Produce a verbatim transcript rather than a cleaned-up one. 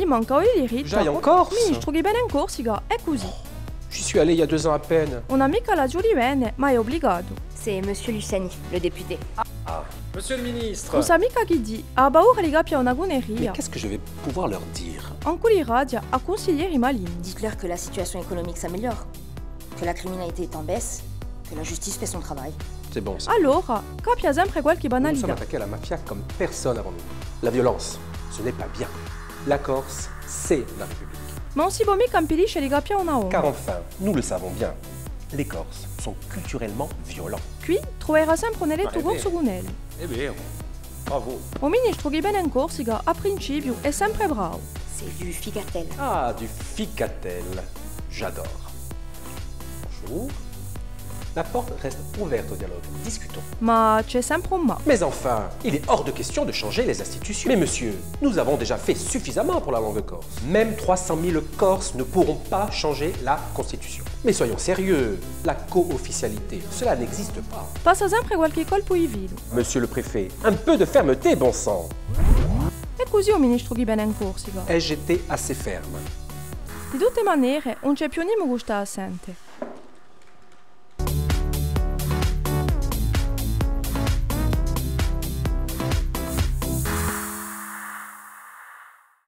Manca u diritta. J'aille en Corse ? Ministru chì vene in Corsica, hè cusì. J'y suis allé il y a deux ans à peine. Ùn hà micca l'azzu di vene, ma hè ubligatu. C'est Monsieur Luciani, le député. Ah, Monsieur le ministre. Ùn sà micca chì dì, hà paura di capià una cunneria. Mais qu'est-ce que je vais pouvoir leur dire ? Ancu di radia à cunsiglieri maligni. Dites-leur que la situation économique s'améliore, que la criminalité est en baisse, que la justice fait son travail. C'est bon, ça. Allora, capia sempre qualchì banalità. Nous nous sommes attaqués à la mafia comme personne avant nous. La violence, ce n'est pas bien. La Corse, c'est la République. Ma ùn si pò micca impidisce di capià una volta. Car enfin, nous le savons bien, les Corses sont culturellement violents. Quì truverà sempre un elettu corsu cun ellu. Hè vera. Bravo. U ministru chì vene in Corsica, à principiu, hè sempre bravu. C'est du ficatel. Ah, du ficatel. J'adore. Bonjour. La porte reste ouverte au dialogue. Discutons. Ma ci hè sempre un ma. Mais enfin, il est hors de question de changer les institutions. Mais monsieur, nous avons déjà fait suffisamment pour la langue corse. Même trois cent mille Corses ne pourront pas changer la constitution. Mais soyons sérieux, la co-officialité, cela n'existe pas. Passa sempre qualchì colpu di filu. Monsieur le préfet, un peu de fermeté, bon sang. Hè cusì u ministru chì vene in Corsica. Ai-je été assez ferme ? Di tutte manere, ùn ci hè più nimu chì stà à sente.